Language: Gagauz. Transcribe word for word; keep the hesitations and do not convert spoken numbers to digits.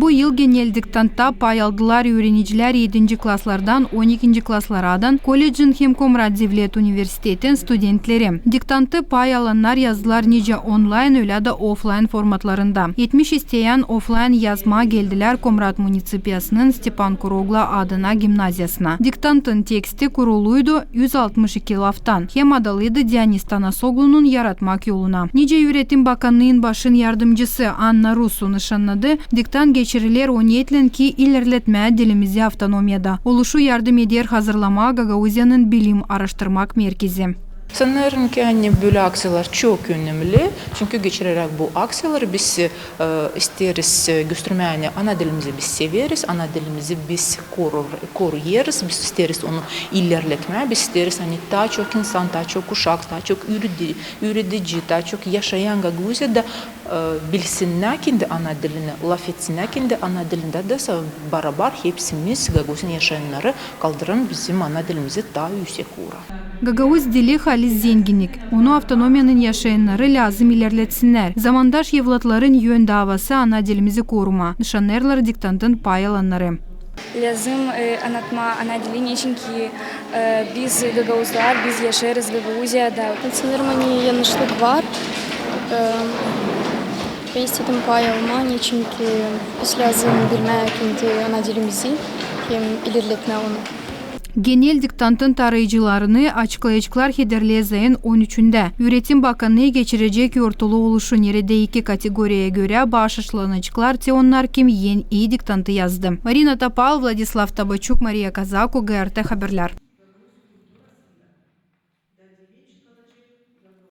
Bu yıl genel diktantta pay aldılar üürenicilär edinci klaslardan on ikinci klaslaraadan, kollecin hem Komrat devlet universitetin studentleri. Diktanttı pay alannar yazdılar nicä onlayn, ölä dä oflayn formatlarında. Etmiş isteyän oflayn yazmaa geldilär Komrat municipiyasının Stepan Kurogla adına gimnaziyasına. Diktantın teksti kuruluydu üz altmış iki laftan hem adalıydı Dionis Tanasoglunun yaratmak yoluna. Nicä üüretim bakannıın başın yardımcısı Anna Rusu nışannadı, diktant geçiriler o niyetlän, ki ilerletmää dilimizi avtonomiyada. Oluşu yardım eder hazırlamaa Gagauziyanın bilim aaraştırmak merkezi. Sanêrım ki, ani bölä akţiyalar çok önemli. Çünkü geçireräk bu akţiyaları biz, e, isteeriz, e, göstermää, ani ana dilimizi biz severiz, ana dilimizi biz korur, koruyêrız, biz isteeriz onu ilerletmää, biz isteeriz, ani taa çok insan, taa çok uşak, taa çok üüredi-, üüredici, taa çok yaşayan Gagauziyada, e, bilsinnär kendi ana dilini, lafetsinnär kendi ana dilindä dä sa-, barabar hepsimiz, Gagauziyanın yaşayannarı, kaldıralım bizim ana dilimizi taa üüsek uura. Gagauz dili halis zenginnik. Onu avtonomiyanın yaşayannarı lääzım ilerletsinnär. Zamandaş evlatların ön daavası ana dilimizi korumaa, nışannêêrlar diktantın pay alannarı. Lääzım, e, annatmaa ana dili, neçinki, e, biz gagauzlar, biz yaşêêrız Gagauziyada. Sanêrım, ani yannışlık var. E, bän istedim pay almaa, neçinki biz lääzım bilmää kendi ana dilimizi hem ilerletmää onu. Genel diktantın tarayıcılarını açıklayaceklar Hederlez ayın on üçündä. Üüretim bakannıı geçirecek yortulu oluşu, neredä iki kategoriyaya görä baaşışlanaceklar te onnar, kim en ii diktantı yazdı. Marina Topal, Vladislav Tabaçuk, Mariya Kazaku, GRT Haberlär.